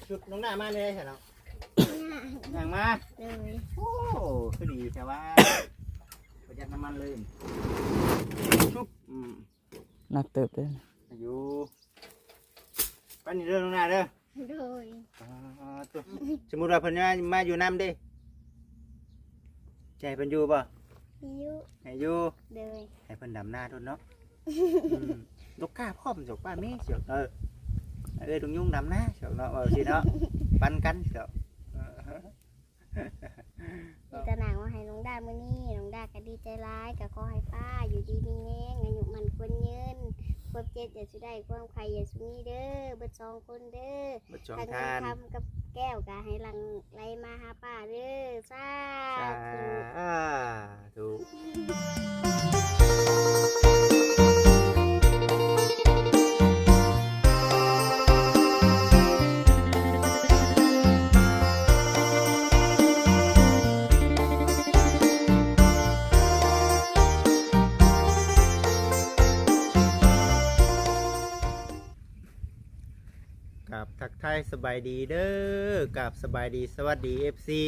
ຊຸດນ້ອງໜ້າມາແດ່ຊັ້ນເນາະ. ຍ່າງມາ. ໂດຍ. ໂອ້ ຄືດີແທ້ວ່າ ປະຢັດນ້ຳມັນເລີຍ. ຊຸບ. ອືມ ໜັກເຕີບເດ້. ຢູ່ ໄປນີ້ເດີນ້ອງໜ້າເດີ. ໂດຍ. ອ່າ ໂຕ ສົມມຸດວ່າເພິ່ນມາ ມາຢູ່ນຳເດ້ ຈະໃຫ້ເພິ່ນຢູ່ບໍ່? ຢູ່. ໃຫ້ຢູ່. ໂດຍ. ໃຫ້ເພິ່ນດຳນາໂດດເນາະ. ອືມ ລູກຄ້າພ້ອມຈອກປ້າເມ ເອີ ເອີ ລຸງຍຸງດຳນາເນາະ ເວົ້າຊີ້ເນາະ ປັນກັນເນາະ. ມີແຕ່ນາງມາໃຫ້ນ້ອງດາມື້ນີ້ ນ້ອງດາກໍດີໃຈຫຼາຍ ກໍຂໍໃຫ້ປ້າຢູ່ດີມີແຮງ ອາຍຸໝັ້ນຂວັນຍືນ ຄວາມເຈັບຢ່າສູ່ໄດ້ ຄວາມໄຂ້ຢ່າສູ່ມີເດີ ເບິດສອງຄົນເດີ ເບິດສອງທ່ານ ທັງເງິນຄຳກັບແກ້ວກໍໃຫ້ຫຼັ່ງໄຫຼມາຫາປ້າເດີ ສາທຸ ສາທຸ. ກາບທັກທາຍສະບາຍດີເດີ ກາບສະບາຍດີສະຫວັດດີ ເອັຟຊີ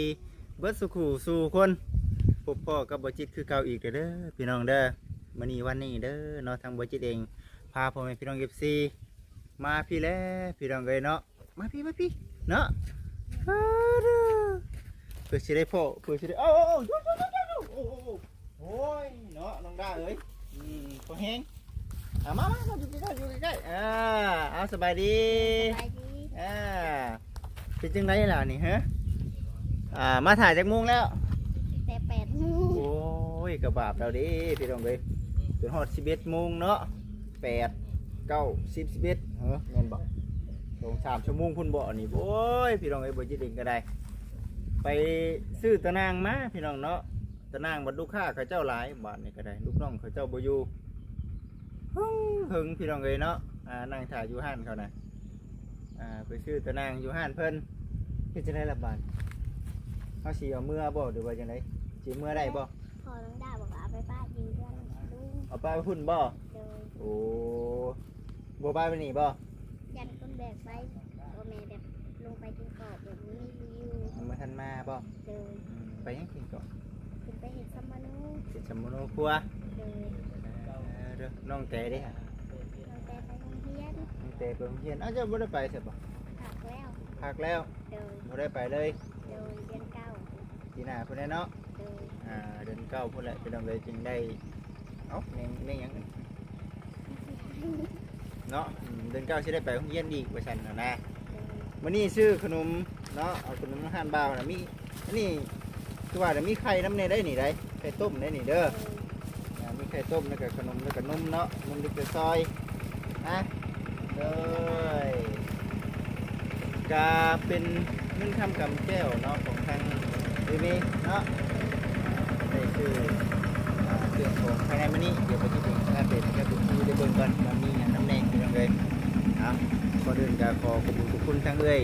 ເບິດສູ່ຄູ່ສູ່ຄົນ ພົບພໍ້ກັບບໍ່ຈິດຄືເກົ່າອີກເດີພີ່ນ້ອງເດີ. ມື້ນີ້ວັນນີ້ເດີເນາະ ທາງບໍ່ຈິດເອງພາພໍ່ແມ່ພີ່ນ້ອງ ເອັຟຊີ ມາພີ້ແຫຼະພີ່ນ້ອງເອີຍເນາະ ມາພີ້ ມາພີ້ເນາະ ເອີ ເພື່ອຊິໄດ້ພໍ້ ເພື່ອຊິໄດ້ ເອົາ ເອົາ ເອົາ ໂອ້ຍເນາະ ນ້ອງດາເອີຍ ອືມ ພໍແຮງ ອ່າ ມາ ມາ ມາ ຢູ່ໃກ້ໆ ຢູ່ໃກ້ໆ ອ່າ ເອົາ ສະບາຍດີ ສະບາຍດີ ອ່າ ເປັນຈັ່ງໃດລະນີ້ ຮະ ອ່າ ມາຖ້າຈັກໂມງແລ້ວ? ແຕ່ແປດໂມງ ໂອ້ຍ ກໍບາບແລ້ວເດ້ພີ່ນ້ອງເອີຍ ຈົນຮອດສິບເອັດໂມງເນາະ ແປດ ເກົ້າ ສິບ ສິບເອັດ ເອີ ແມ່ນບໍ່? ສອງສາມຊົ່ວໂມງພຸ້ນບໍ່ອັນນີ້? ໂອ້ຍ ພີ່ນ້ອງເອີຍ ບໍ່ຈິດເອງກໍໄດ້ ໄປຊື້ຕາໜ່າງມາພີ່ນ້ອງເນາະ ຕາໜ່າງບັດລູກຄ້າເຂົາເຈົ້າຫຼາຍ ບາດນີ້ກໍໄດ້ ລູກນ້ອງເຂົາເຈົ້າບໍ່ຢູ່ ເຫິງໆ ພີ່ນ້ອງເອີຍເນາະ ອ່າ ນັ່ງຖ້າຢູ່ຮ້ານເຂົານະ ອ່າ ໄປຊື້ຕາໜ່າງຢູ່ຮ້ານເພິ່ນ ເຮັດຈັ່ງໃດລະບາດ ເຮົາຊິເອົາເມືອບໍ່ ຫຼືວ່າຈັ່ງໃດ ຊິເມືອໄດ້ບໍ່? ພໍ່ນ້ອງດາບອກວ່າເອົາໄປປະຢູ່ເຮືອນລຸງ ເອົາປະໄວ້ພຸ້ນບໍ່? ໂດຍ. ໂອ້ ບໍ່ປະໄວ້ນີ້ບໍ່? ຢ້ານຄົນແບກໄປ ພໍ່ແມ່ແບບລົງໄປກິນເຂົ້າແບບບໍ່ມີຜູ້ຢູ່ ຍັງບໍ່ທັນມາບໍ່? ໂດຍ. ອືມ ໄປຫຍັງກິນເຂົ້າ? ຂຶ້ນໄປເຮັດສຳມະໂນ ເຮັດສຳມະໂນຄົວ ໂດຍ ເອີ ເດີ ນ້ອງແຕເດ້? ນ້ອງແຕໄປໂຮງຮຽນ ນ້ອງແຕໄປໂຮງຮຽນ ອ້າວ ເຈົ້າບໍ່ໄດ້ໄປໃຊ່ບໍ່? ພັກແລ້ວ ພັກແລ້ວ ໂດຍ ບໍ່ໄດ້ໄປເລີຍ ໂດຍ ເດືອນເກົ້າ ປີໜ້າພຸ້ນແຫຼະເນາະ ໂດຍ ອ່າ ເດືອນເກົ້າພຸ້ນແຫຼະ ພີ່ນ້ອງເອີຍ ຈຶ່ງໄດ້ ເອົ້າ ແມ່ນ ແມ່ນຫຍັງ? ເນາະ ອືມ ເດືອນເກົ້າຊິໄດ້ໄປໂຮງຮຽນອີກວ່າຊັ້ນນະ ໂດຍ ມື້ນີ້ຊື້ຂະໜົມເນາະ ເອົາຂະໜົມຮ້ານບ່າວນະ ມີ ອັນນີ້ຄືວ່ານະ ມີໄຂ່ນຳແດ່ໄດ໋ນີ້ໄດ໋ ໄຂ່ຕົ້ມໄດ໋ນີ້ເດີ ໂດຍ ອ່າ ມີໄຂ່ຕົ້ມ ແລ້ວກໍຂະໜົມ ແລ້ວກໍນົມເນາະ ນົມເດັກໃສ່ຊອຍ ນະ ໂດຍ ກະເປັນເງິນຄຳກຳແກ້ວເນາະ ຂອງທາງເອື້ອຍເມເນາະ ໄດ້ຊື້ ອ່າ ເຄື່ອງຂອງພາຍໃນມື້ນີ້ ດຽວໄປຕິດຕາມອັບເດດໃຫ້ເອັຟຊີໄດ້ເບິ່ງກ່ອນວ່າມີຫຍັງນຳແດ່ ພີ່ນ້ອງເອີຍ. ເອົາ ກ່ອນອື່ນກໍຂໍຂອບຄຸນຂອບຄຸນທາງເອື້ອຍ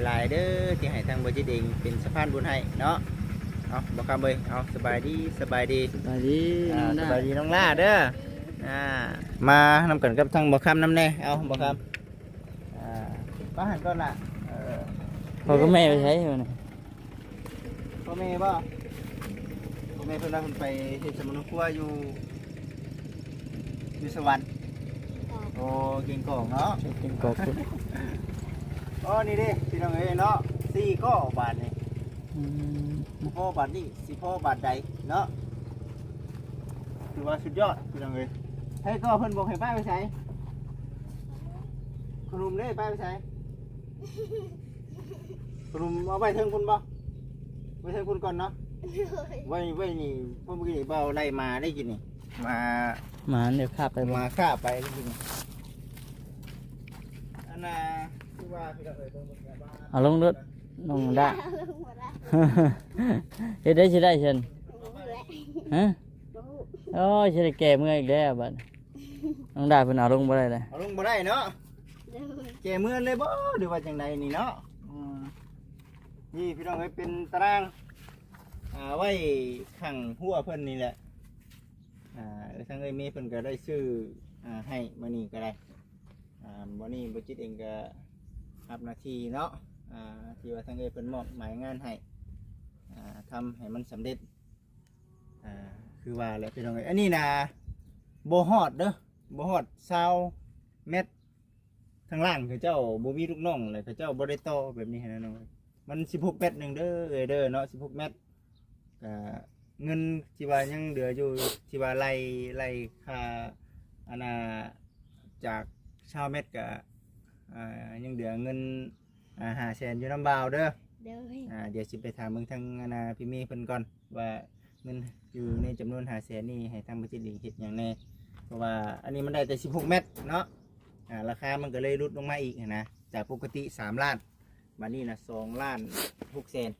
ຫຼາຍໆເດີ ທີ່ໃຫ້ທາງບໍ່ຈິດເອງເປັນສະພານບຸນໃຫ້ເນາະ. ເອົາ ບໍ່ຄຳເອີຍ ເອົາ ສະບາຍດີ ສະບາຍດີ ສະບາຍດີ ອ່າ ນ້ອງດາ ສະບາຍດີນ້ອງຫຼ້າເດີ. ອ່າ ມານຳກັນກັບທາງບໍ່ຄຳນຳແດ່ ເອົາ ບໍ່ຄຳ ອ່າ ໄປຫັ້ນກ່ອນລະ ເອີ ພໍ່ກັບແມ່ໄປໃສມື້ນີ້? ພໍ່ແມ່ບໍ່? ພໍ່ແມ່ເພິ່ນວ່າເພິ່ນໄປເຮັດສຳມະໂນຄົວຢູ່ ຢູ່ສະຫວັນ ໂອ້ ກິ່ງກອກເນາະ ກິ່ງກອກພຸ້ນ. ອໍ ນີ້ເດ້ພີ່ນ້ອງເອີຍເນາະ ສີ່ກໍບາດນີ້ ອືມ ບໍ່ພໍບາດນີ້ ຊິພໍບາດໃດເນາະ ຖືວ່າສຸດຍອດພີ່ນ້ອງເອີຍ. ໃຜກໍເພິ່ນບອກໃຫ້ປ້າໄປໃສ? ຂະໜົມເດ້ ປ້າໄປໃສ? ຂະໜົມເອົາໄວ້ເທິງພຸ້ນບໍ່? ໄວ້ເທິງພຸ້ນກ່ອນເນາະ ໂດຍ ໄວ້ ໄວ້ນີ້ ເພາະມື້ກີ້ນີ້ບ່າວໄລ່ໝາໄດ້ກິນນີ້ ໝາ ໝາດຽວຄາບໄປບໍ່? ໝາຄາບໄປໄດ້ກິນນີ້ ອັນນ່າ ຄືວ່າພີ່ນ້ອງເອີຍ ເບິ່ງເບິ່ງແບບວ່າ ເອົາລົງໂລດ ນ້ອງດາ ເຮັດໄດ້ຊິໄດ້ຊັ້ນ ບໍ່ຮູ້ແຫຼະ ຮະ ບໍ່ຮູ້ ໂອ້ຍ ຊິໄດ້ແກ່ເມືອອີກແລ້ວບັດ ນ້ອງດາເພິ່ນເອົາລົງບໍ່ໄດ້ເລີຍ ເອົາລົງບໍ່ໄດ້ເນາະ ໂດຍ ແກ່ເມືອເລີຍບໍ່ ຫຼືວ່າຈັ່ງໃດນີ້ເນາະ. ອືມ ນີ້ພີ່ນ້ອງເອີຍ ເປັນຕາໜ່າງ ອ່າ ໄວ້ຂ້າງຮົ້ວເພິ່ນນີ້ແຫຼະ ອ່າ ທາງເອື້ອຍເມເພິ່ນກໍໄດ້ຊື້ ອ່າ ໃຫ້ມື້ນີ້ກໍໄດ້ ອ່າ ມື້ນີ້ບໍ່ຈິດເອງກໍຮັບໜ້າທີ່ເນາະ ອ່າ ທີ່ວ່າທາງເອື້ອຍເພິ່ນມອບໝາຍງານໃຫ້ ອ່າ ທຳໃຫ້ມັນສຳເລັດ ອ່າ ຄືວ່າແຫຼະພີ່ນ້ອງເອີຍ. ອັນນີ້ນະ ບໍ່ຮອດເດີ ບໍ່ຮອດຊາວແມັດ. ທາງລ້ານເຂົາເຈົ້າບໍ່ມີລູກນ້ອງ ແລ້ວເຂົາເຈົ້າບໍ່ໄດ້ຕໍ່ແບບນີ້ຫັ້ນນະນ້ອງ. ມັນສິບຫົກແມັດໜຶ່ງເດີເອື້ອຍເດີເນາະ ສິບຫົກແມັດ. ກະເງິນທີ່ວ່າຍັງເຫຼືອຢູ່ ທີ່ວ່າໄລ່ ໄລ່ຄ່າ ອັນນ່າ ຈາກຊາວແມັດກະ ອ່າ ຍັງເຫຼືອເງິນ ອ່າ ຫ້າແສນຢູ່ນຳບ່າວເດີ. ໂດຍ ອ່າ ດຽວຊິໄປຖາມເບິ່ງທາງ ອັນນ່າ ພີ່ເມເພິ່ນກ່ອນ ວ່າເງິນຢູ່ໃນຈຳນວນຫ້າແສນນີ້ ໃຫ້ທາງບໍ່ຈິດເຮັດຫຍັງແດ່ ເພາະວ່າອັນນີ້ມັນໄດ້ແຕ່ສິບຫົກແມັດເນາະ. ອ່າ ລາຄາມັນກໍເລີຍຫຼຸດລົງມາອີກຫັ້ນນະ ຈາກປົກກະຕິສາມລ້ານ ບາດນີ້ນະສອງລ້ານຫົກແສນ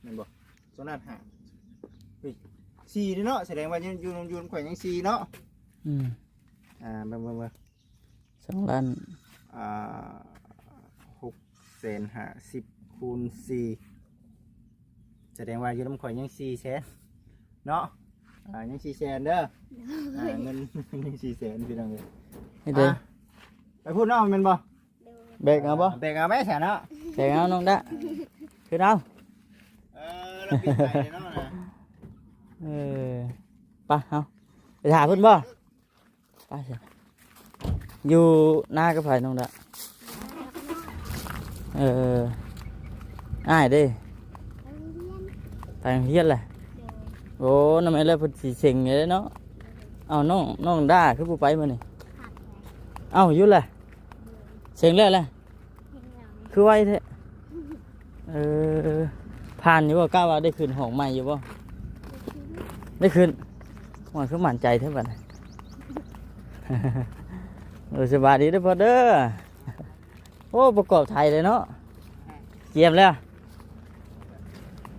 ແມ່ນບໍ່? ສອງລ້ານຫ້າ ເຮີ້ຍ ສີ່ເດ້ເນາະ. ສະແດງວ່າຢູ່ ຢູ່ ຢູ່ນຳຂ້ອຍຍັງສີ່ເນາະ. ອືມ ອ່າ ເບິ່ງ ເບິ່ງ ເບິ່ງ ສອງລ້ານ ອ່າ ຫົກແສນຫ້າສິບຄູນສີ່ ສະແດງວ່າຢູ່ນຳຂ້ອຍຍັງສີ່ແສນເນາະ. ອ່າ ຍັງສີ່ແສນເດີ. ໂດຍ ອ່າ ເງິນຍັງສີ່ແສນ ພີ່ນ້ອງເອີຍ. ເຮັດເດີ ອ່າ ໄປພຸ້ນເນາະ ແມ່ນບໍ່? ໂດຍ ແບກເອົາບໍ່? ແບກເອົາໄວ້ຊະເນາະ ແບກເອົານ້ອງດາ ຂຶ້ນເອົາ. ເອີ ລະປິດໄປເນາະນະ ເອີ ໄປເຮົາ ໄປຖ້າເພິ່ນບໍ່? ໄປຊະ ຢູ່ນາກັບໃຜນ້ອງດາ? ເອີ ອ້າຍເດ້? ໄປໂຮງຮຽນແຫຼະ. ໂອ້ ນຳໄອ້ແລ້ວເພິ່ນຊິເສັງເດ້ເນາະ. ເອົ້າ ນ້ອງ ນ້ອງດາຄືບໍ່ໄປມື້ນີ້? ເອົ້າ ຢູ່ແຫຼະ ເສັງແລ້ວແຫຼະ. ຄືໄວແທ້. ເອີ ຜ່ານຢູ່ບໍ່? ກະວ່າໄດ້ຂຶ້ນຫ້ອງໃໝ່ຢູ່ບໍ່? ໄດ້ຂຶ້ນ. ໂອ້ຍ ຄືໝັ້ນໃຈແທ້ບັດນີ້. ເອີ ສະບາຍດີເດີພໍ່ເດີ. ໂອ້ ປະກອບໄຖເລີຍເນາະ. ກຽມແລ້ວ.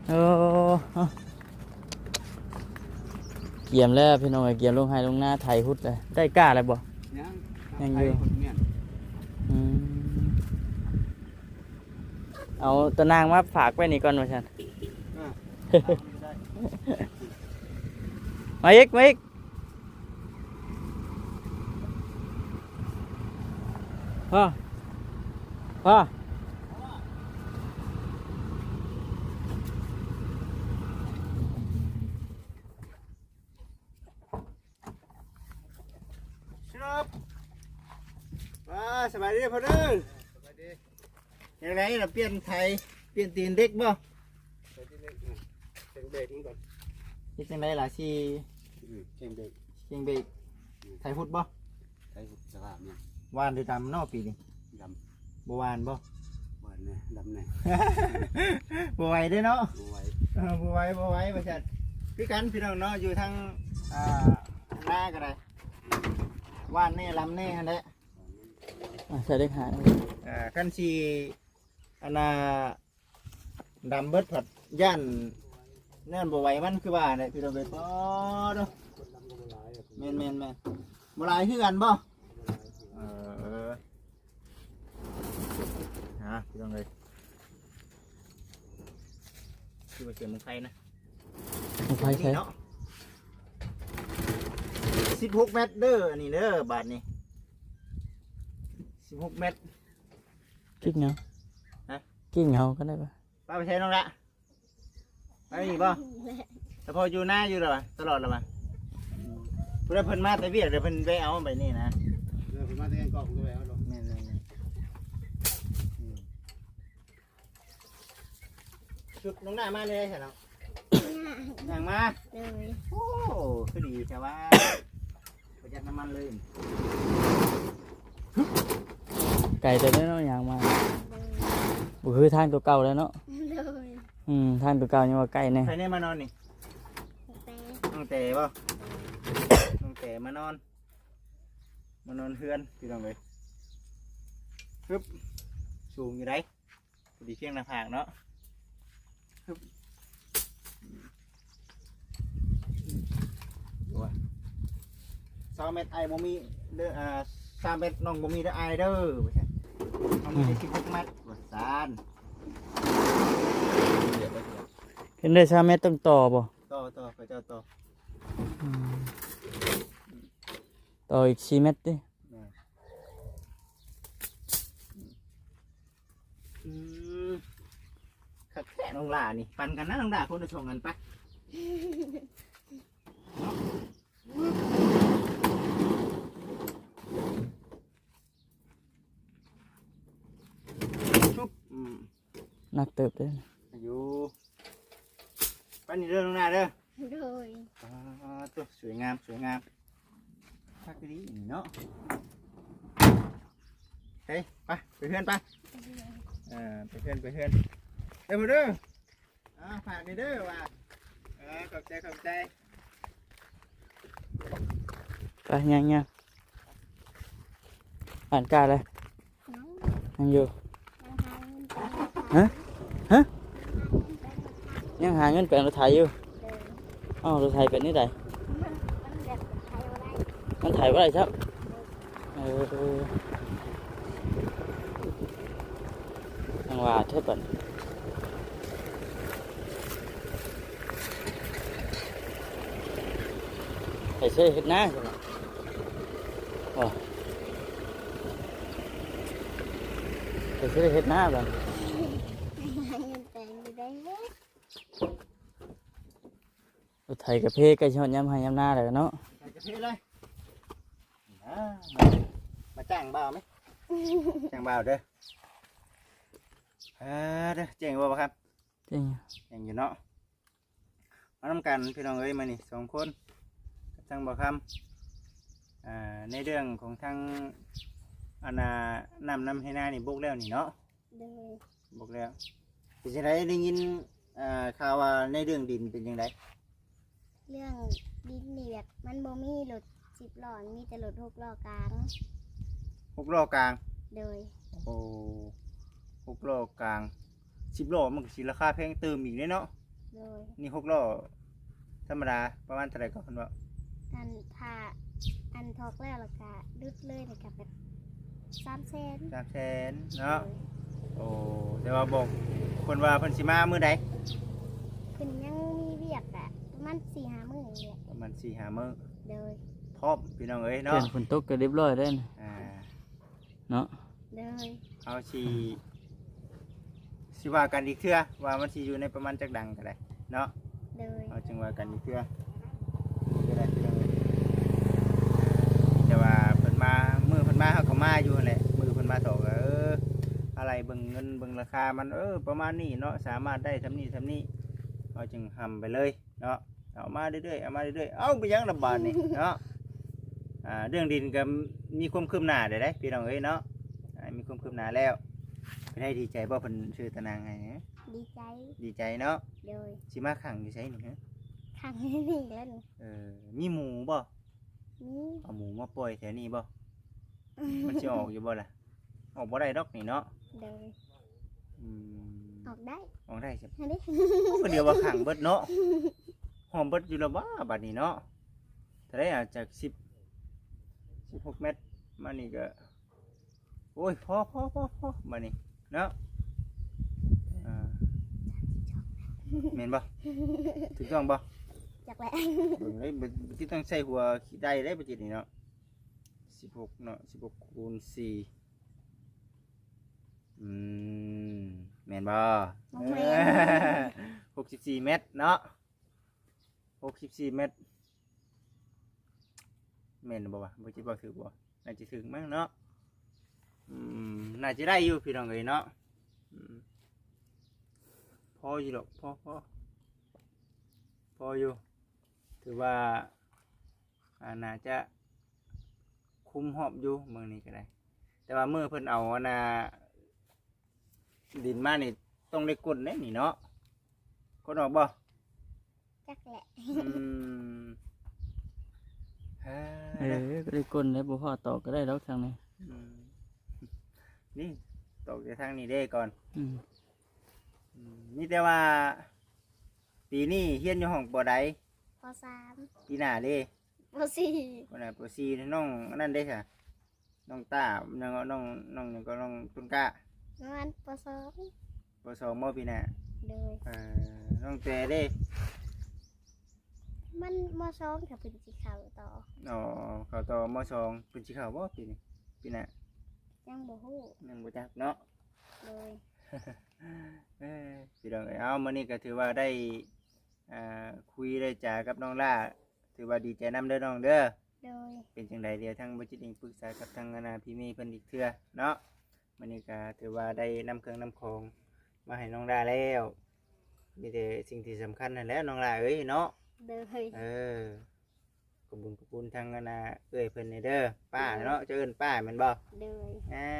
ໂອ້ ກຽມແລ້ວພີ່ນ້ອງເອີຍ ກຽມລົງໄຮ່ລົງນາ ໄຖຮຸດແລ້ວ. ໄດ້ກ້າແລ້ວບໍ່? ຍັງ ຍັງຢູ່. ອືມ ເອົາຕານາງມາຝາກໄວ້ນີ້ກ່ອນວ່າຊັ້ນ. ເອີ ມາອີກ ມາອີກ. ພໍ ພໍ ອ່າ ສະບາຍດີພໍ່ເດີ. ສະບາຍດີ. ຈັ່ງໃດລະ ປ່ຽນໄຖ ປ່ຽນຕີນເດັກບໍ່? ໃສ່ຕີນເດັກ ອືມ ແຂ່ງເບຣກມັນກ່ອນ. ເຮັດຈັ່ງໃດລະ ຊິ ອືມ ແຂ່ງເບຣກ ແຂ່ງເບຣກ. ອືມ ໄຖຮຸດບໍ່? ໄຖຮຸດສະພາບນີ້. ຫວ່ານຫຼືດຳເນາະປີນີ້? ດຳ. ບໍ່ຫວ່ານບໍ່? ຫວ່ານແດ່ ດຳແດ່. ບໍ່ໄຫວເດ້ເນາະ. ບໍ່ໄຫວ. ເອີ ບໍ່ໄຫວ ບໍ່ໄຫວວ່າຊັ້ນ. ຄືກັນພີ່ນ້ອງເນາະ ຢູ່ທາງ ອ່າ ນາກໍໄດ້ ຫວ່ານແດ່ ດຳແດ່ຫັ້ນແຫຼະ. ອ່າ ໃສ່ເລກຫ້າ. ເອີ ຄັນຊິ ອັນນ່າ ດຳເບິດພັດຢ້ານນັ້ນບໍ່ໄຫວ ມັນຄືວ່າແຫຼະພີ່ນ້ອງເອີຍ. ປໍໂທ້ ແມ່ນໆໆ ບໍ່ຫຼາຍຄືກັນບໍ່? ເອີ ຫາ ພີ່ນ້ອງເອີຍ ຄືວ່າສຽງບັ້ງໄຟນະ ບັ້ງໄຟໃສເນາະ. ສິບຫົກແມັດເດີ ອັນນີ້ເດີ ບາດນີ້ ສິບຫົກແມັດ. ກິກເຫງົາ ຮະ ກິກເຫງົາກໍໄດ້ປະ? ປ້າໄປໃສນ້ອງລະ? ໄປນີ້ບໍ່? ສະເພາະຢູ່ນາຢູ່ລະວະ ຕະຫຼອດລະວະ. ຜູ້ໃດເພິ່ນມາແຕ່ວຽກ ດຽວເພິ່ນໄປເອົາໄປນີ້ນະ. ເອີ ເພິ່ນມາແຕ່ວຽກກໍເພິ່ນກໍໄປເອົາດອກ. ແມ່ນໆໆ ອືມ. ຊຸດນ້ອງໜ້າມາເລີຍຊັ້ນເນາະ. ຍ່າງມາ. ໂດຍ. ໂອ້ ຄືດີແທ້ວ່າ ປະຢັດນ້ຳມັນເລີຍ. ໄກແຕ່ເນາະ ຍ່າງມາ. ໂດຍ. ບໍ່ຄືທາງຕົວເກົ່າແລ້ວເນາະ. ໂດຍ. ອືມ ທາງຕົວເກົ່າຍັງວ່າໃກ້ແດ່. ໃຜແນ່ມານອນນີ້? ນ້ອງແຕ. ນ້ອງແຕບໍ່? ໂດຍ. ນ້ອງແຕມານອນ ມານອນເຮືອນ ພີ່ນ້ອງເອີຍ. ຮຶບ ສູງຢູ່ໃດ. ພໍດີພຽງໜ້າຜາກເນາະ. ຮຶບ ໂອ້ຍ ຊາວແມັດອ້າຍບໍ່ມີເດີ ອ່າ ຊາວແມັດນ້ອງບໍ່ມີເດີອ້າຍເດີ ວ່າຊັ້ນ. ນ້ອງມີແຕ່ ອືມ ສິບຫົກແມັດ ວ່າຊັ້ນ. ເຫັນໄດ້ຊາວແມັດຕ້ອງຕໍ່ບໍ່? ຕໍ່ໆ ເຂົາເຈົ້າຕໍ່. ອືມ ຕໍ່ອີກສີ່ແມັດຕິ? ແມ່ນ. ອືມ ນ້ອງຫຼ້ານີ້ ປັນກັນນະ ນ້ອງຫຼ້າ ຄົນລະສອງອັນ ໄປ. ຊຸບ ອືມ ໜັກເຕີບເດ້ ຢູ່ ໄປນີ້ເດີ ນ້ອງຫຼ້າເດີ. ໂດຍ ອ່າ ໂຕ ສວຍງາມ ສວຍງາມ ຄັກອີ່ຫຼີນີ້ເນາະ. ເຮີ້ຍ ໄປ ໄປເຮືອນໄປ ເອີ ໄປເຮືອນ ໄປເຮືອນ ເດີ ມາເດີ. ອ່າ ຝາກນີ້ເດີວ່າ ເອີ ຂອບໃຈ ຂອບໃຈ. ໄປ ຍ່າງໆ ອ່ານກາເລີຍ ຍັງ ຍັງຢູ່ ຍັງຫາເງິນແປງລົດໄຖ ຮະ ຮະ ຍັງຫາເງິນແປງລົດໄຖຢູ່. ໂດຍ ເອົ້າ ລົດໄຖເປັນແນວໃດ? ມັນ ມັນແບບໄຖບໍ່ໄດ້ ມັນໄຖບໍ່ໄດ້ຊ້ຳ. ເອີ ຈັ່ງວ່າແທ້ບັດ ໄປໃຊ້ເຮັດນາຊັ້ນເນາະ ໂອ້ ໄປໃຊ້ເຮັດນາບັດ. ໄປຫາເງິນແປງຢູ່ໃດ ລົດໄຖກະເພ ໃກ້ຊິຮອດຍາມໄຮ່ຍາມນາແລ້ວເນາະ ໄຖກະເພເລີຍ. ອ່າ ມາ ມາຈ້າງບ່າວໄໝ? ຈ້າງບ່າວເດີ. ເອີ ເດີ ແຈ້ງບໍ່ ບ່າວຄຳ? ແຈ້ງ ແຈ້ງຢູ່ເນາະ. ມານຳກັນພີ່ນ້ອງເອີຍ ມື້ນີ້ສອງຄົນກັບທາງບ່າວຄຳ ອ່າ ໃນເລື່ອງຂອງທາງ ອັນນ່າ ນ້ຳນຳໄຮ່ນານີ້ບົກແລ້ວນີ້ເນາະ. ໂດຍ ບົກແລ້ວ. ເປັນຈັ່ງໃດ ໄດ້ຍິນ ເອີ ຂ່າວວ່າໃນເລື່ອງດິນເປັນຈັ່ງໃດ? ເລື່ອງດິນນີ້ແບບມັນບໍ່ມີລົດສິບລໍ້ ມີແຕ່ລົດຫົກລໍ້ກາງ. ຫົກລໍ້ກາງ? ໂດຍ ໂອ້ ຫົກລໍ້ກາງ ສິບລໍ້ມັນກະຊິລາຄາແພງຕື່ມອີກເດ້ເນາະ. ໂດຍ ນີ້ຫົກລໍ້ທຳມະດາປະມານເທົ່າໃດກໍເພິ່ນເວົ້າ? ອັນຖ້າ ອັນຖອກແລ້ວ ແລ້ວກະດຸດເລີຍນີ້ກະແບບສາມແສນ. ສາມແສນເນາະ. ໂດຍ ໂອ້ ແຕ່ວ່າບອກເພິ່ນວ່າເພິ່ນຊິມາມື້ໃດ? ເພິ່ນຍັງມີວຽກກະປະມານສີ່ຫ້າມື້ນີ້ແຫຼະ. ປະມານສີ່ຫ້າມື້. ໂດຍ ພ້ອມພີ່ນ້ອງເອີຍເນາະ. ຝົນຕົກກະຮຽບຮ້ອຍແລ້ວ ອ່າ ເນາະ. ໂດຍ ເຮົາຊິ ຊິວ່າກັນອີກເທື່ອວ່າມັນຊິຢູ່ໃນປະມານຈັກດັງກະໄດ້ເນາະ. ໂດຍ ເຮົາຈຶ່ງວ່າກັນອີກເທື່ອ ກະໄດ້ພີ່ນ້ອງເອີຍ. ແຕ່ວ່າເພິ່ນມາ ມື້ເພິ່ນມາເຮົາກະມາຢູ່ຫັ້ນແຫຼະ ມື້ເພິ່ນມາຖອກ ເອີ ອາໄລ່ເບິ່ງເງິນເບິ່ງລາຄາມັນ ເອີ ປະມານນີ້ເນາະ ສາມາດໄດ້ສ່ຳນີ້ສ່ຳນີ້ ເຮົາຈຶ່ງຮ່ຳໄປເລີຍ. ເນາະ ເອົາມາເລື້ອຍໆ ເອົາມາເລື້ອຍໆ. ເອົ້າ ເປັນຫຍັງລະບາດນີ້ເນາະ. ອ່າ ເລື່ອງດິນກະມີຄວາມຄືບໜ້າແລ້ວເດ້ພີ່ນ້ອງເອີຍເນາະ. ອ່າ ມີຄວາມຄືບໜ້າແລ້ວ. ເປັນໃດ ດີໃຈບໍ່ ເພິ່ນຊື້ຕາໜ່າງໃຫ້? ດີໃຈ ດີໃຈເນາະ. ໂດຍ ຊິມາຂັງຢູ່ໃສນີ້? ຂັງຢູ່ນີ້ແຫຼະ. ເອີ ມີໝູບໍ່? ມີ ເອົາໝູມາປ່ອຍແຖວນີ້ບໍ່? ມັນຊິອອກຢູ່ບໍ່ລະ? ອອກບໍ່ໄດ້ດອກນີ້ເນາະ. ໂດຍ ອືມ ອອກໄດ້ ອອກໄດ້. ໂອ້ ກະດຽວວ່າຂັງເບິດເນາະ. ຫອມເບິດຢູ່ລະຫວາ ບາດນີ້ເນາະ. ເທົ່າໃດ ອາດຈະສິບ ສິບຫົກແມັດ ມານີ້ກະ ໂອ້ຍ ພໍໆໆໆ ບາດນີ້ເນາະ. ອ່າ ແມ່ນບໍ່? ຖືກຕ້ອງບໍ່? ຈັກແຫຼະ ເບິ່ງເລີຍ ບໍ່ ບໍ່ຕິດ ຕ້ອງໃສ່ຫົວໄດ້ເດ້ ບໍ່ຕິດນີ້ເນາະ. ສິບຫົກເນາະ ສິບຫົກຄູນສີ່ ອືມ ແມ່ນບໍ່? ບໍ່ແມ່ນ ຫົກສິບສີ່ແມັດເນາະ ຫົກສິບສີ່ແມັດ. ແມ່ນບໍ່ວະ? ບໍ່ຈັກວ່າຖືກບໍ່? ໜ້າຈະຖືກມັ້ງເນາະ. ອືມ ໜ້າຈະໄດ້ຢູ່ພີ່ນ້ອງເອີຍເນາະ. ອືມ ພໍຢູ່ດອກ ພໍ ພໍ ພໍຢູ່ ຖືວ່າ ອ່າ ໜ້າຈະຄຸມຮອບຢູ່ເມືອງນີ້ກະໄດ້. ແຕ່ວ່າມື້ເພິ່ນເອົາ ອັນນ່າ ດິນມານີ້ ຕ້ອງໄດ້ກົ້ນເດ້ນີ້ເນາະ. ກົ້ນອອກບໍ່? ຈັກແຫຼະ ອືມ ເອີ ກະໄດ້ກົ້ນແລ້ວ ບໍ່ພໍຕອກກະໄດ້ດອກທາງນີ້. ອືມ ນີ້ ຕອກແຕ່ທາງນີ້ເດ້ກ່ອນ. ອືມ ອືມ ມີແຕ່ວ່າ ປີນີ້ຮຽນຢູ່ຫ້ອງ ປໍໃດ? ປໍສາມ. ປີໜ້າເດ້? ປໍສີ່. ປີໜ້າ ປໍສີ່. ນ້ອງອັນນັ້ນເດ້ສະ? ນ້ອງຕ້າ ນ້ອງ ນ້ອງ ນ້ອງຫຍັງກໍ ນ້ອງຕົ້ນກ້າ ປະມານ ປໍສອງ. ປໍສອງບໍ່ປີໜ້າ? ໂດຍ ເອີ ນ້ອງແຕເດ້? ມັນ ມໍສອງ ຖ້າເພິ່ນຊິເຂົ້າຕໍ່. ອໍ ເຂົ້າຕໍ່ ມໍສອງ ເພິ່ນຊິເຂົ້າບໍ່ປີນີ້ ປີໜ້າ? ຍັງບໍ່ຮູ້ ຍັງບໍ່ຈັກເນາະ. ໂດຍ ເອີ ພີ່ນ້ອງເອີຍ ເອົາ ມື້ນີ້ກໍຖືວ່າໄດ້ ອ່າ ຄຸຍໄດ້ຈາກັບນ້ອງຫຼ້າ ຖືວ່າດີໃຈນຳເດີນ້ອງເດີ. ໂດຍ ເປັນຈັ່ງໃດ ດຽວທາງບໍ່ຈິດເອງປຶກສາກັບທາງ ອັນນ່າ ພີ່ເມເພິ່ນອີກເທື່ອເນາະ. ມື້ນີ້ກໍຖືວ່າໄດ້ນຳເຄື່ອງນຳຂອງມາໃຫ້ນ້ອງຫຼ້າແລ້ວ ມີແຕ່ສິ່ງທີ່ສຳຄັນຫັ້ນແຫຼະນ້ອງຫຼ້າເອີຍເນາະ. ໂດຍ ເອີ ຂອບຄຸນຂອບຄຸນທາງ ອັນນ່າ ເອື້ອຍເພິ່ນແດ່ເດີ ປ້າເນາະ. ເຈົ້າເອີ້ນປ້າແມ່ນບໍ່? ໂດຍ ອ່າ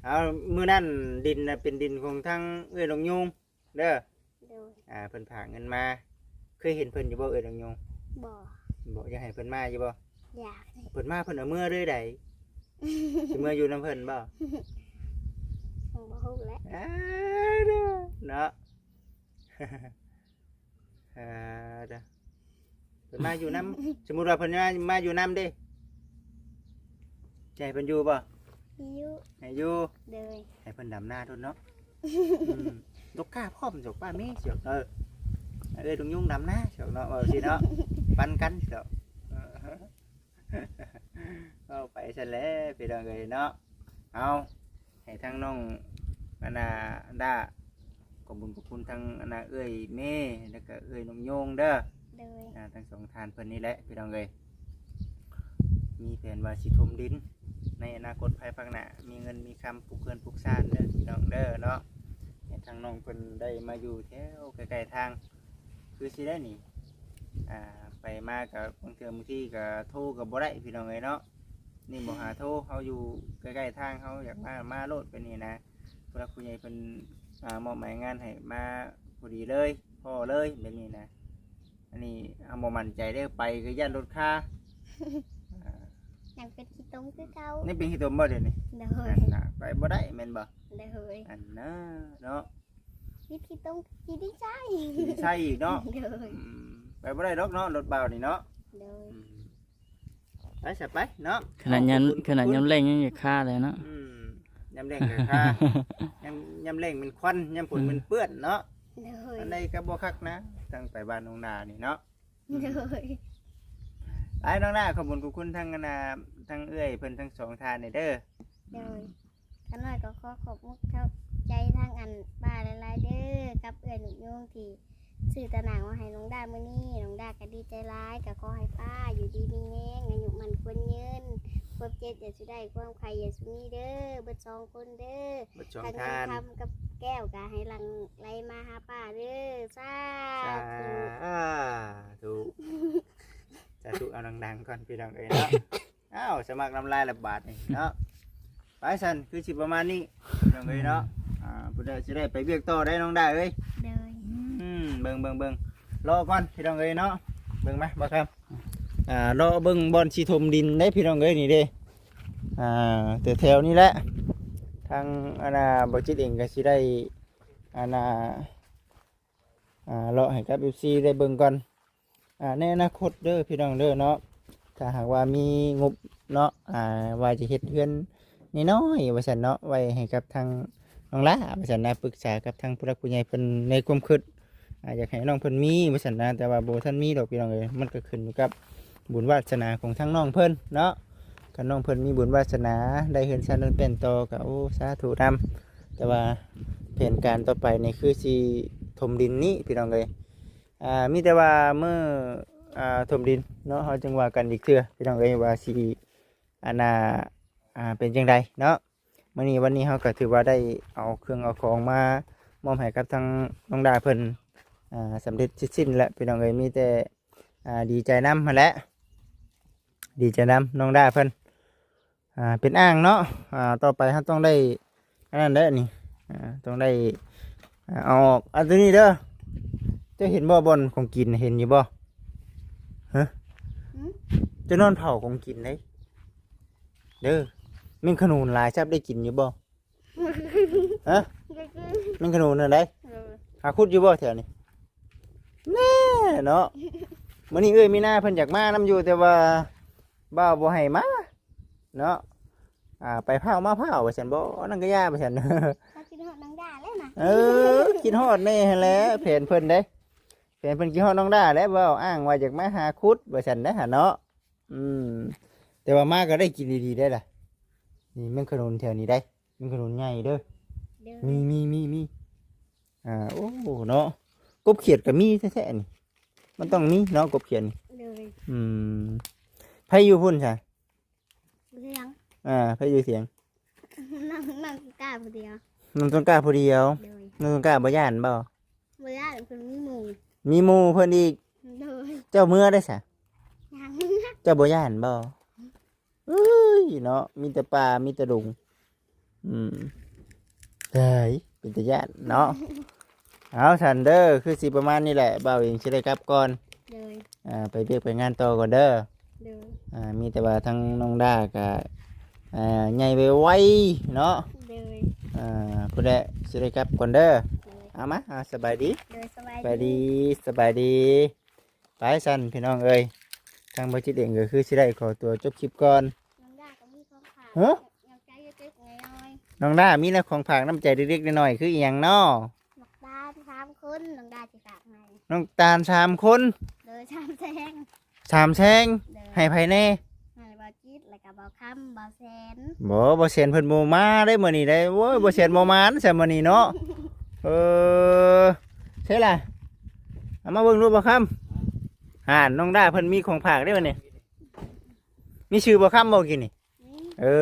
ເອົາ ມື້ນັ້ນດິນນະເປັນດິນຂອງທາງເອື້ອຍນກຍູງເດີ. ໂດຍ ອ່າ ເພິ່ນຝາກເງິນມາ. ເຄີຍເຫັນເພິ່ນຢູ່ບໍ່ ເອື້ອຍນກຍູງ? ບໍ່ ບໍ່. ຢາກໃຫ້ເພິ່ນມາຢູ່ບໍ່? ຢາກ. ເພິ່ນມາເພິ່ນເອົາເມືອເລີຍໃດ໋. ຊິເມືອຢູ່ນຳເພິ່ນບໍ່? ຍັງບໍ່ຮູ້ແຫຼະ ອ່າ ເດີ ເນາະ. ອ່າ ເດີ ເພິ່ນມາຢູ່ນຳ ສົມມຸດວ່າເພິ່ນມາ ມາຢູ່ນຳເດ້ ຈະໃຫ້ເພິ່ນຢູ່ບໍ່? ຢູ່ ໃຫ້ຢູ່. ໂດຍ ໃຫ້ເພິ່ນດຳນາໂລດເນາະ. ອືມ ຕົກກ້າພ້ອມ ດອກປ້າເມ ດອກ ເອີ ເອື້ອຍນກຍູງດຳນາ ດອກເນາະ ເວົ້າຊີ້ເນາະ ປັນກັນ ດອກ. ເວົ້າໄປຊັ້ນແຫຼະພີ່ນ້ອງເອີຍເນາະ. ເອົາ ໃຫ້ທາງນ້ອງ ອັນນ່າ ດາ ຂອບບຸນຂອບຄຸນທາງ ອັນນ່າ ເອື້ອຍເມ ແລ້ວກະເອື້ອຍນກຍູງເດີ. ໂດຍ ອ່າ ທັງສອງທ່ານເພິ່ນນີ້ແຫຼະພີ່ນ້ອງເອີຍ ມີແຜນວ່າຊິຖົມດິນໃນອະນາຄົດພາຍພາກໜ້າ ມີເງິນມີຄຳ ປຸກເຮືອນປຸກຊານເດີພີ່ນ້ອງເດີເນາະ. ໃຫ້ທາງນ້ອງເພິ່ນໄດ້ມາຢູ່ແຖວໃກ້ໆທາງ ຄືຊິໄດ້ນີ້ ອ່າ ໄປມາກະບາງເທື່ອບາງທີກະໂທກະບໍ່ໄດ້ພີ່ນ້ອງເອີຍເນາະ. ນີ້ບໍ່ຫາໂທ ເຮົາຢູ່ໃກ້ໆທາງ ເຮົາຢາກມາ ມາໂລດ ແບບນີ້ນະ. ຜູ້ຫຼັກຜູ້ໃຫຍ່ເພິ່ນ ອ່າ ມອບໝາຍງານໃຫ້ມາພໍດີເລີຍ ພໍ້ເລີຍ ແບບນີ້ນະ. ອັນນີ້ເຮົາບໍ່ໝັ້ນໃຈເດີ ໄປກໍຢ້ານລົດຄາ ອ່າ ຍັງເປັນຂີ້ຕົມຄືເກົ່າ ຍັງເປັນຂີ້ຕົມບໍ່ດຽວນີ້? ໂດຍ ນັ້ນນະ ໄປບໍ່ໄດ້ແມ່ນບໍ່? ໂດຍ ອັນນະເນາະ ມີຂີ້ຕົມ ຂີ້ດິນຊາຍ ຂີ້ດິນຊາຍອີກເນາະ. ໂດຍ ອືມ ໄປບໍ່ໄດ້ດອກເນາະ ລົດບ່າວນີ້ເນາະ. ໂດຍ ອືມ ໄປຊະໄປເນາະ. ຂະໜາດຍາມ ຂະໜາດຍາມແລ້ງຍັງຢາກຄາເລີຍເນາະ. ອືມ ຍາມແລ້ງກໍຄາ ຍາມ ຍາມແລ້ງແມ່ນຄວັນ ຍາມຝົນແມ່ນເປື້ອນເນາະ. ໂດຍ ອັນໃດກໍບໍ່ຄັກນະ ທາງໄປບ້ານນ້ອງນານີ້ເນາະ. ໂດຍ ໄປນ້ອງນາ ຂອບຄຸນຂອບຄຸນທາງ ອັນນ່າ ທາງເອື້ອຍເພິ່ນທັງສອງທ່ານນີ້ເດີ. ໂດຍ ຂ້ານ້ອຍກໍຂໍຂອບອົກຂອບໃຈທາງອັນປ້າຫຼາຍໆເດີ ກັບເອື້ອຍນກຍູງທີ່ ຊື້ຕາໜ່າງມາໃຫ້ນ້ອງດາມື້ນີ້ ນ້ອງດາກໍດີໃຈຫຼາຍ ກໍຂໍໃຫ້ປ້າຢູ່ດີມີແຮງ ອາຍຸໝັ້ນຂວັນຍືນ ຄວາມເຈັບຢ່າສູ່ໄດ້ ຄວາມໄຂ້ຢ່າສູ່ມີເດີ ເບິດສອງຄົນເດີ. ເບິດສອງທ່ານ ທັງເງິນຄຳກັບແກ້ວກໍໃຫ້ຫຼັ່ງໄຫຼມາຫາປ້າເດີ. ສາ ສາ ທຸ ສາທຸ ເອົາດັງໆກ່ອນພີ່ນ້ອງເອີຍເນາະ. ອ້າວ ສະໝັກນ້ຳລາຍລະບາດນີ້ເນາະ. ໄປຊັ້ນ ຄືຊິປະມານນີ້ພີ່ນ້ອງເອີຍເນາະ. ອ່າ ຜູ້ໃດຊິໄດ້ໄປວຽກຕໍ່ໄດ໋ນ້ອງດາເອີຍ. ໂດຍ ອືມ ເບິ່ງ ເບິ່ງ ເບິ່ງ ລໍກ່ອນພີ່ນ້ອງເອີຍເນາະ. ເບິ່ງມາ ບໍ່ຄຳ ອ່າ ລໍເບິ່ງບ່ອນຊິຖົມດິນໄດ໋ພີ່ນ້ອງເອີຍ ນີ້ເດ້. ອ່າ ແຖວໆນີ້ແຫຼະ ທາງ ອັນນ່າ ບໍ່ຈິດເອງກໍຊິໄດ້ ອັນນ່າ ອ່າ ເລາະໃຫ້ກັບເອັຟຊີໄດ້ເບິ່ງກ່ອນ ອ່າ ໃນອະນາຄົດເດີພີ່ນ້ອງເດີເນາະ. ຖ້າຫາກວ່າມີງົບເນາະ ອ່າ ວ່າຈະເຮັດເຮືອນນ້ອຍໆວ່າຊັ້ນເນາະ ໄວ້ໃຫ້ກັບທາງນ້ອງຫຼ້າວ່າຊັ້ນນະ ປຶກສາກັບທາງຜູ້ຫຼັກຜູ້ໃຫຍ່ເພິ່ນໃນຄວາມຄິດ ອ່າ ຢາກໃຫ້ນ້ອງເພິ່ນມີວ່າຊັ້ນນະ. ແຕ່ວ່າບໍ່ທັນມີດອກພີ່ນ້ອງເອີຍ ມັນກໍຂຶ້ນຢູ່ກັບບຸນວາດສະໜາຂອງທາງນ້ອງເພິ່ນເນາະ. ຄັນນ້ອງເພິ່ນມີບຸນວາສະໜາໄດ້ເຮືອນຊານເຮືອນແປ້ນຕໍ່ກໍ ໂອ້ ສາທຸນຳ. ແຕ່ວ່າແຜນການຕໍ່ໄປນີ້ຄືຊິຖົມດິນນີ້ພີ່ນ້ອງເອີຍ. ອ່າ ມີແຕ່ວ່າມື້ ອ່າ ຖົມດິນເນາະ ເຮົາຈຶ່ງວ່າກັນອີກເທື່ອພີ່ນ້ອງເອີຍ ວ່າຊິ ອັນນ່າ ອ່າ ເປັນຈັ່ງໃດເນາະ. ມື້ນີ້ ວັນນີ້ເຮົາກໍຖືວ່າໄດ້ເອົາເຄື່ອງເອົາຂອງມາມອບໃຫ້ກັບທາງນ້ອງດາເພິ່ນ ອ່າ ສຳເລັດເສັດສິ້ນແລ້ວພີ່ນ້ອງເອີຍ. ມີແຕ່ ອ່າ ດີໃຈນຳຫັ້ນແຫຼະ ດີໃຈນຳນ້ອງດາເພິ່ນ ອ່າ ເປັນອ່າງເນາະ. ອ່າ ຕໍ່ໄປເຮົາຕ້ອງໄດ້ ອັນນັ້ນແຫຼະນີ້ ອ່າ ຕ້ອງໄດ້ ອ່າ ເອົາອອກ. ອັນຕົວນີ້ເດີ ເຈົ້າເຫັນບໍ່ ບ່ອນຂອງກິນ ເຫັນຢູ່ບໍ່? ຮະ? ຫື? ເຈົ້ານອນເຝົ້າຂອງກິນເດ້ ເດີ. ແມງຂະໜູນຫຼາຍ ຈັບໄດ້ກິນຢູ່ບໍ່? ຮະ? ແມງຂະໜູນນັ້ນໃດ? ເອີ ຫາຂຸດຢູ່ບໍ່ແຖວນີ້? ແນ່ເນາະ ມື້ນີ້ເອື້ອຍມີນາເພິ່ນຢາກມານຳຢູ່ ແຕ່ວ່າບ່າວບໍ່ໃຫ້ມາເນາະ. ອ່າ ໄປພ້າວມາພ້າວວ່າຊັ້ນ ບໍ່ ນັ້ນກໍຢ່າວ່າຊັ້ນ. ເຮົາຄິດຮອດນ້ອງດາແລ້ວນະ. ເອີ ຄິດຮອດແນ່ຫັ້ນແຫຼະ ແຜນເພິ່ນເດ້ ແຜນເພິ່ນຄິດຮອດນ້ອງດາແຫຼະ ເວົ້າອ້າງວ່າຢາກມາຫາຂຸດວ່າຊັ້ນເດ້ຫັ້ນເນາະ. ອືມ ແຕ່ວ່າມາກໍໄດ້ກິນດີໆໄດ໋ລະ. ນີ້ແມງຂະໜູນແຖວນີ້ໄດ໋ ແມງຂະໜູນໃຫຍ່ເດີ. ໂດຍ ມີ ມີ ມີ ມີ ອ່າ ໂອ້ ເນາະ ກົບຂຽດກໍມີແທ້ໆນີ້ ມັນຕ້ອງມີເນາະ ກົບຂຽດນີ້ ໂດຍ ອືມ ໃຜຢູ່ພຸ້ນຊະ? ຢູ່ຖຽງ ອ່າ ໃຜຢູ່ຖຽງ? ນ້ອງ ນ້ອງຕົ້ນກ້າຜູ້ດຽວ ນ້ອງຕົ້ນກ້າຜູ້ດຽວ ໂດຍ ນ້ອງຕົ້ນກ້າບໍ່ຢ້ານບໍ່? ບໍ່ຢ້ານ ເພິ່ນມີໝູ່ ມີໝູ່ເພິ່ນອີກ ໂດຍ ເຈົ້າເມືອໄດ້ຊະ? ຍັງ ເຈົ້າບໍ່ຢ້ານບໍ່? ເອີຍເນາະ ມີແຕ່ປ່າ ມີແຕ່ດົງ ອືມ ເອີຍ ເປັນຕາຢ້ານເນາະ ເອົາຊັ້ນເດີ ຄືຊິປະມານນີ້ແຫຼະ ບ່າວເອງຊິໄດ້ກັບກ່ອນ ໂດຍ ອ່າ ໄປວຽກໄປງານຕໍ່ກ່ອນເດີ ໂດຍ ອ່າ ມີແຕ່ວ່າທາງນ້ອງດາກະ ອ່າ ໃຫຍ່ໄວໆເນາະ ໂດຍ ອ່າ ພຸ້ນແຫຼະ ຊິໄດ້ກັບກ່ອນເດີ ໂດຍ ເອົາມາ ອ່າ ສະບາຍດີ ໂດຍ ສະບາຍດີ ສະບາຍດີ ສະບາຍດີ. ໄປຊັ້ນພີ່ນ້ອງເອີຍ ທາງບໍ່ຈິດເອງກໍຄືຊິໄດ້ຂໍຕົວຈົບຄລິບກ່ອນ ນ້ອງດາກໍມີຂອງຝາກ ຮະ ນ້ຳໃຈເລັກໆນ້ອຍໆ ນ້ອງດາມີແນວຂອງຝາກນ້ຳໃຈເລັກໆນ້ອຍໆ ຄືອີ່ຫຍັງເນາະ? ໝາກຕານສາມຄົນ ນ້ອງດາຊິຝາກໃຫ້ ນ້ອງຕານສາມຄົນ ໂດຍ ສາມແສງ ສາມແສງ ໂດຍ ໃຫ້ໃຜແດ່? ໃຫ້ບ່າວຈິດ ແລ້ວກໍບ່າວຄຳ ບ່າວແສນ ບໍ່ ບ່າວແສນເພິ່ນບໍ່ມາເດ້ມື້ນີ້ເດ້ ໂອ້ຍ ບ່າວແສນບໍ່ມານຊະມື້ນີ້ເນາະ ເອີ ໃຊ່ລະ ເອົາມາເບິ່ງດູບ່າວຄຳ ຫັ້ນ ນ້ອງດາເພິ່ນມີຂອງຝາກເດ້ມື້ນີ້ ມີຊື່ບ່າວຄຳບໍ່ກີ້ນີ້? ມີ ເອີ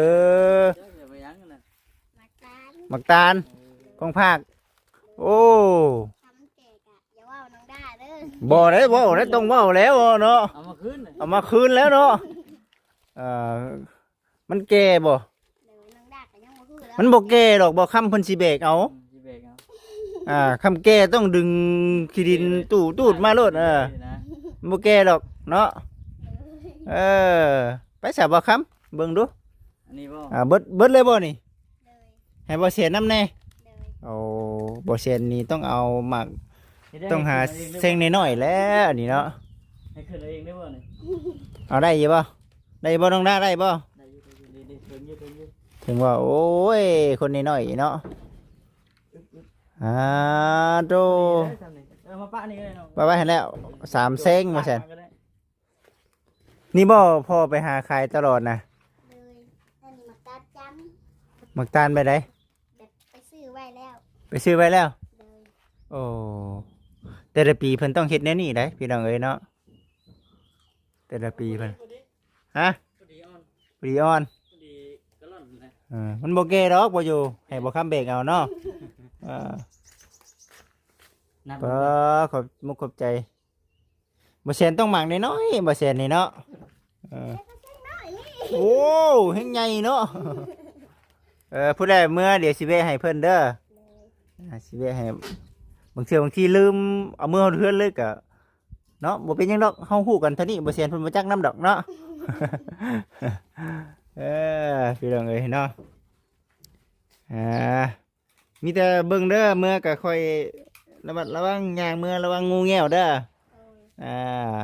ໝາກຕານ ໝາກຕານ ຂອງຝາກ ໂອ້ ຖ້າມັນແກ່ກະຢ່າເວົ້ານ້ອງດາເດີ ບໍ່ໄດ້ເວົ້າໄດ້ ຕ້ອງເວົ້າແລ້ວເນາະ ເອົາມາຄືນ ເອົາມາຄືນແລ້ວເນາະ ເອີ ມັນແກ່ບໍ່? ໂດຍ ນ້ອງດາກໍຍັງບໍ່ຮູ້ແລ້ວ ມັນບໍ່ແກ່ດອກ ບ່າວຄຳເພິ່ນຊິແບກເອົາ ອືມ ຊິແບກເອົາ ອ່າ ຄຳແກ່ຕ້ອງດຶງຂີ້ດິນຕູດໆມາໂລດ ເອີ ມັນບໍ່ແກ່ດອກເນາະ ເອີ ໄປສາບ່າວຄຳ ເບິ່ງດູ ອັນນີ້ບໍ່? ອ່າ ເບິດ ເບິດເລີຍບໍ່ນີ້? ໂດຍ ໃຫ້ບໍ່ແສນນຳແດ່ ໂດຍ ໂອ້ ບໍ່ແສນນີ້ຕ້ອງເອົາໝາກ ເຮັດໄດ້ ຕ້ອງຫາແຊງນ້ອຍໆແຫຼະອັນນີ້ເນາະ ໃຫ້ຂຶ້ນເອົາເອງໄດ້ບໍ່ນີ້? ເອົາໄດ້ຢູ່ບໍ່? ໄດ້ບໍ່ນ້ອງດາ ໄດ້ບໍ່? ໄດ້ຢູ່ ໄດ້ຢູ່ ນີ້ໆ ເຖິງຢູ່ ເຖິງຢູ່ ເຖິງວ່າ ໂອ້ຍ ຄົນນ້ອຍໆເນາະ ອຶບໆ ອ່າ ໂຕ ນີ້ໄດ້ຊ່ຳນີ້ ເອີ ມາປະນີ້ກໍໄດ້ເນາະ ປະໄວ້ຫັ້ນແລ້ວ ສາມແສງວ່າຊັ້ນ ມາກໍໄດ້ ນີ້ບໍ່ ພໍ່ໄປຫາຂາຍຕະຫຼອດນະ? ໂດຍ ອັນນີ້ໝາກຕານຈ້ຳ ໝາກຕານແບບໃດ? ແບບໄປຊື້ໄວ້ແລ້ວ ໄປຊື້ໄວ້ແລ້ວ ໂດຍ ໂອ້ ແຕ່ລະປີເພິ່ນຕ້ອງເຮັດແນວນີ້ໄດ໋ ພີ່ນ້ອງເອີຍເນາະ ແຕ່ລະປີເພິ່ນ ຮະ? ພໍດີອ່ອນ ພໍດີອ່ອນ ພໍດີກະລ່ອນນະ ເອີ ມັນບໍ່ແກ່ດອກ ບໍ່ຢູ່ ໃຫ້ບ່າວຄຳແບກເອົາເນາະ ເອີ ນັບ ກໍຂອບມຸກຂອບໃຈ ບໍ່ແສນຕ້ອງໝາກນ້ອຍໆ ບໍ່ແສນນີ້ເນາະ ເອີ ໂອ້ ແຮງໃຫຍ່ເນາະ ເອີ ຜູ້ໃດເມືອ ດຽວຊິແວະໃຫ້ເພິ່ນເດີ ອ່າ ຊິແວະໃຫ້ ບາງເທື່ອບາງທີລືມເອົາເມືອຮອດເຮືອນເລີຍກະ ເນາະ ບໍ່ເປັນຫຍັງດອກ ເຮົາຮູ້ກັນເທົ່ານີ້ ບໍ່ແສນເພິ່ນບໍ່ຈັກນຳດອກເນາະ ເອີ ພີ່ນ້ອງເອີຍເນາະ ອ່າ ມີແຕ່ເບິ່ງເດີ ເມືອກະຄ່ອຍລະມັດລະວັງ ຍ່າງເມືອລະວັງງູແງວເດີ ໂດຍ ອ່າ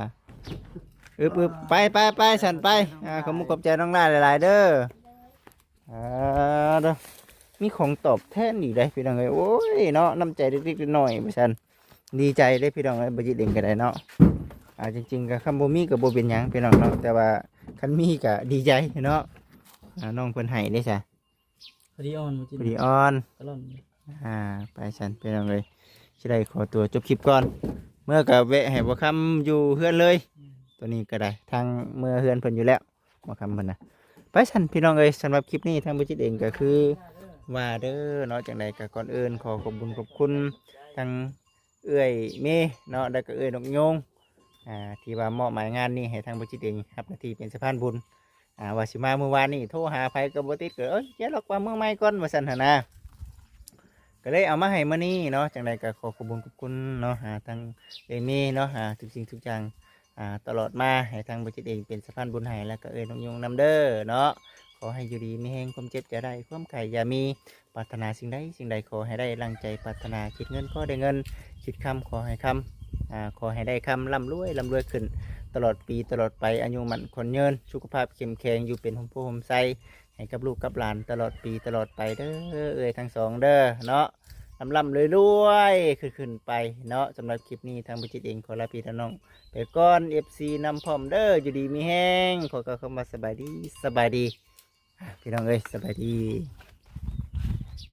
ອຶບໆ ໄປໆໆ ຊັ້ນໄປ ອ່າ ຂອບມຸກຂອບໃຈນ້ອງຫຼ້າຫຼາຍໆເດີ ອ່າ ເດີ ມີຂອງຕອບແທນອີກເດ້ພີ່ນ້ອງເອີຍ ໂອ້ຍເນາະ ນ້ຳໃຈເລັກໆນ້ອຍໆ ວ່າຊັ້ນ ດີໃຈເດ້ພີ່ນ້ອງເອີຍ ບໍ່ຈິດເອງກໍໄດ້ເນາະ ອ່າ ຈິງໆກໍຄັນບໍ່ມີກໍບໍ່ເປັນຫຍັງພີ່ນ້ອງເນາະ ແຕ່ວ່າຄັນມີກໍດີໃຈເນາະ ອ່າ ນ້ອງເພິ່ນໃຫ້ເດ້ຊະ ພໍດີອ່ອນ ພໍດີອ່ອນ ກະລ່ອນ ອ່າ ໄປຊັ້ນພີ່ນ້ອງເອີຍ ຊິໄດ້ຂໍຕົວຈົບຄລິບກ່ອນ ເມືອກໍແວະໃຫ້ບ່າວຄຳຢູ່ເຮືອນເລີຍ ອືມ ໂຕນີ້ກໍໄດ້ ທາງເມືອເຮືອນເພິ່ນຢູ່ແລ້ວ ບ່າວຄຳເພິ່ນນະ ໄປຊັ້ນພີ່ນ້ອງເອີຍ ສຳລັບຄລິບນີ້ທາງບໍ່ຈິດເອງກໍຄືວ່າເດີເນາະ ຈັ່ງໃດກໍກ່ອນອື່ນຂໍຂອບບຸນຂອບຄຸນທາງເອື້ອຍເມເນາະ ແລ້ວກໍເອື້ອຍນົກຍູງ ອ່າ ທີ່ວ່າມອບໝາຍງານນີ້ໃຫ້ທາງບໍ່ຈິດເອງຮັບໜ້າທີ່ເປັນສະພານບຸນ ອ່າ ວ່າຊິມາມື້ວານນີ້ໂທຫາໃຜກໍບໍ່ຕິດ ກໍເອີຍ ຢ່າຫຼອກວ່າເມືອໃໝ່ກ່ອນວ່າຊັ້ນຫັ້ນນະ ກໍເລີຍເອົາມາໃຫ້ມື້ນີ້ເນາະ ຈັ່ງໃດກໍຂໍຂອບບຸນຂອບຄຸນເນາະ ຫາທາງເອື້ອຍເມເນາະ ຫາທຸກສິ່ງທຸກຢ່າງ ອ່າ ຕະຫຼອດມາ ໃຫ້ທາງບໍ່ຈິດເອງເປັນສະພານບຸນໃຫ້ ແລ້ວກໍເອື້ອຍນົກຍູງນຳເດີເນາະ ຂໍໃຫ້ຢູ່ດີມີແຮງ ຄວາມເຈັບຢ່າໄດ້ ຄວາມໄຂ້ຢ່າມີ ປາດຖະໜາສິ່ງໃດສິ່ງໃດຂໍໃຫ້ໄດ້ດັ່ງໃຈປາດຖະໜາ ຄິດເງິນຂໍໄດ້ເງິນ ຄິດຄຳຂໍໃຫ້ຄຳ ອ່າ ຂໍໃຫ້ໄດ້ຄຳ ລ່ຳລວຍ ລ່ຳລວຍຂຶ້ນຕະຫຼອດປີຕະຫຼອດໄປ ອາຍຸໝັ້ນຂວັນຍືນ ສຸຂະພາບເຂັ້ມແຂງ ຢູ່ເປັນຮົ່ມໂພຮົ່ມໄຊ ໃຫ້ກັບລູກກັບຫຼານຕະຫຼອດປີຕະຫຼອດໄປເດີ ເອື້ອຍທັງສອງເດີເນາະ ລ່ຳໆລວຍໆຂຶ້ນໆໄປເນາະ ສຳລັບຄລິບນີ້ທາງບໍ່ຈິດເອງຂໍລາພີ່ລານ້ອງໄປກ່ອນ ເອັຟຊີນຳພ້ອມເດີ ຢູ່ດີມີແຮງ ຂໍກ່າວຄຳວ່າສະບາຍດີ ສະບາຍດີ ອ່າ ພີ່ນ້ອງເອີຍ ສະບາຍດີ.